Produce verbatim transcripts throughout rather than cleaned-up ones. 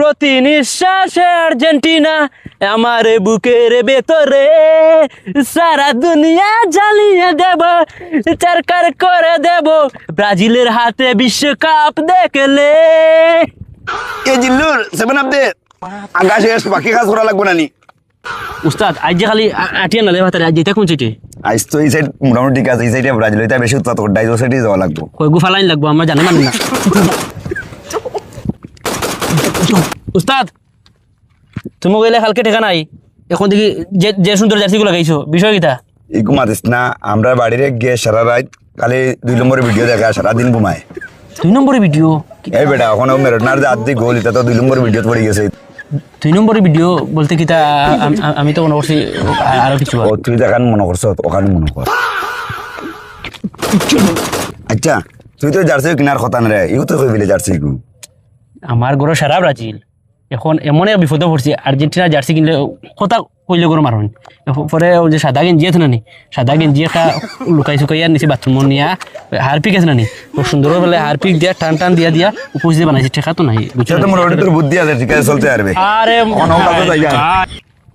প্রতি নিঃশ্বাসে আর্জেন্টিনা আমার বুকের ভেতরে, সারা দুনিয়া জ্বালিয়ে দেব, চরকার করে দেব ব্রাজিলের হাতে বিশ্বকাপ দেখলে। এ জিল্লুর সেভেন আপ দে। আগা শেষ, বাকি কাজ করা লাগবো না নি? উস্তাদ, আইজ যে খালি আ-, আটিয়া নালে ভাতারে, আইজ যেটা কোন চিঠি? আইজ তো এই সাইড মোটামুটি ঠিক আছে, এই সাইডে ব্রাজিল, এটা বেশি উৎপাত করে, ডাইজো সাইডে যাওয়া লাগবো। কয়গু ফালাইন লাগবো, আমরা জানি মানি না। উস্তাদ, তুমি কইলে কালকে টেকা নাই, এখন দেখি যে, যে সুন্দর জার্সিগু লাগাইছো, বিষয় কিতা? ইগু মাতিস না, আমরা বাড়ির এক গিয়ে সারা রাত খালি দুই নম্বরে ভিডিও দেখে আর সারাদিন ঘুমায়। দুই নম্বরে ভিডিও? এই বেটা, এখন ও মেরোনার যে আর্ধেক গোল, এটা তো দুই নম্বরে ভিডিওত পড়ি গেছে। দুই নম্বরে ভিডিও বলতে কিতা? আম-, আম-, আমি তো মনে করছি আ-, আরো কিছু। ও, তুই যেখান মনে করছ, ওখান মনে কর। আচ্ছা, তুই তো জার্সি কিনার কথা না রে, ইউ তো কই বিলে জার্সি গু। আমার ঘরো সারা ব্রাজিল। এখন এমন এক বিপদো পড়ছি, আর্জেন্টিনার জার্সি কিনলে কথা কইলে গরম আর হয়। পরে ওই যে সাদা গেঞ্জি আছে না নি, সাদা গেঞ্জি একটা লুকাই সুকাইয়া নিচে বাথরুমো নিয়া, হারপিক আছে না নি, খুব সুন্দর করে হারপিক দিয়া টান টান দিয়া দিয়া উপরে যে বানাইছে, টেকা তো নাই, বুঝছো? সেটা তো মোটামুটি তোর বুদ্ধি আছে, ঠিক আছে, চলতে পারবে। আরে কোনো কথা তো যায় না।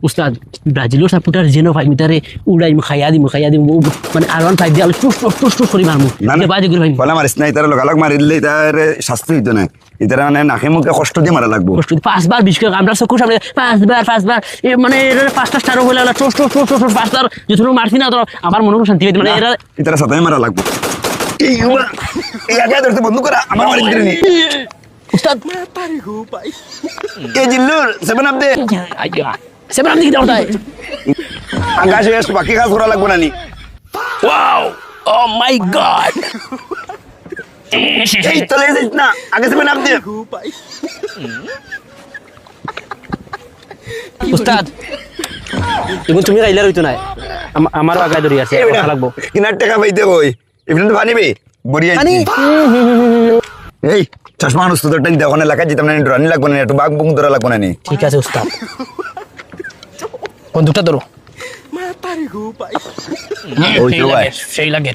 উস্তাদ, ব্রাজিলর সাপোর্টার যেন ভাই মিটারে উড়াইমু, খাইয়া দিমু, খাইয়া দিমু, ও মানে আর ওয়ান ফাইভ দিয়া টুস টুস টুস টুস করি মারমু। না, না। যে বাজে করে ভাই। বলা মারিস না, ইতারে লগালগ মারিলে ইতারে শাস্তি হইতো না। ইতারে মানে নাকে মুখে কষ্ট দিয়া মারা লাগবো। কষ্ট দিয়া পাঁচবার বিষ করে, আমরা চকুর সামনে পাঁচবার, পাঁচবার। এ মানে এরা পাঁচটা স্টারও বলে, ওরা টুস টুস টুস টুস টুস পাঁচবার। যতটুকু মারছি না, তো আমার মনে কোনো শান্তি পাইতে মানে না, এরা ইতারে সাথে মারা লাগবো। এই বাবা, এই আগে ধরতে বন্ধ করা, আমার মারি দিতে নি। উস্তাদ। এ জিল্লুর, সেভেন আপ দে। আইয়া। সেভেন আপ দেখি দাও তাই। আগা শেষ, বাকি কাজ করা লাগবো না নি? Wow! Oh my God! এই তো লই যাইস না, আগে সেভেন আপ দে। উস্তাদ, তুমি, তুমি খাইলে আর হইতো না। আম-, আমারও আগায় ধরি আছে, এই বেটা, কথা লাগবো। কিনার টেকা পাইতে কই? ইফিনে তো পানি বে, বড়ি আনছি। পানি? এই, চশমা আনুস তো, তোর টাইম দে, ওখানে লেখা যেতাম না, একটু রানি লাগবো না, একটু বাঘ বুক ধরা লাগবো না নি? ঠিক আছে, উস্তাদ। বন্দুকটা ধরো। ওই তো সেই ভাই। লাগে, সেই লাগে।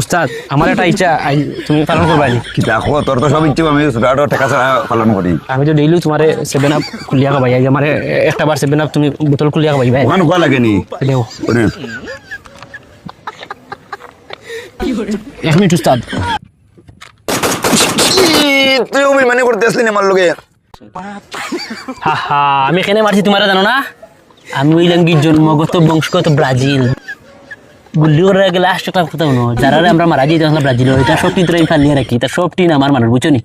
উস্তাদ, আমার একটা ইচ্ছা, আই, তুমি পালন করবা নি? কি দেখো, তোর তো সব ইচ্ছে আমি ছোটখাটো টেকা ছাড়া পালন করি। আমি তো ডেইলি তোমারে সেভেন আপ খুলিয়া খাবাই, আজ আমারে একটা বার সেভেন আপ তুমি বোতল খুলিয়া খাবাই ভাই। ওখানে কোয়া লাগেনি? দেও। ওরে। এক মিনিট উস্তাদ। তুই বেইমানি করতে আসলি না আমার লগে। হা হা, আমি কেনে মারছি তোমারে জানো না? আমি ওই লাঙ্গির জন্মগত বংশগত ব্রাজিল। গুল্লি করে গেলে আসছে তার কথা হলো, যারারে আমরা মারা যাই তখন ব্রাজিল, এটা সব টিন আমি ফালিয়ে রাখি, এটা সব টিন আমার মানুষ, বুঝছো নি?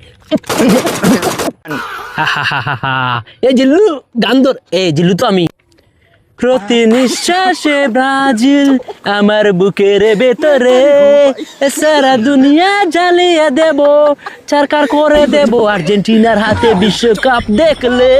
হা হা হা হা হা। এ জিল্লু, গান ধর। এ জিল্লু তো আমি। প্রতি নিঃশ্বাসে ব্রাজিল আমার বুকের ভেতরে, সারা দুনিয়া জ্বালিয়ে দেব, চরকার করে দেব আর্জেন্টিনার হাতে বিশ্বকাপ দেখলে।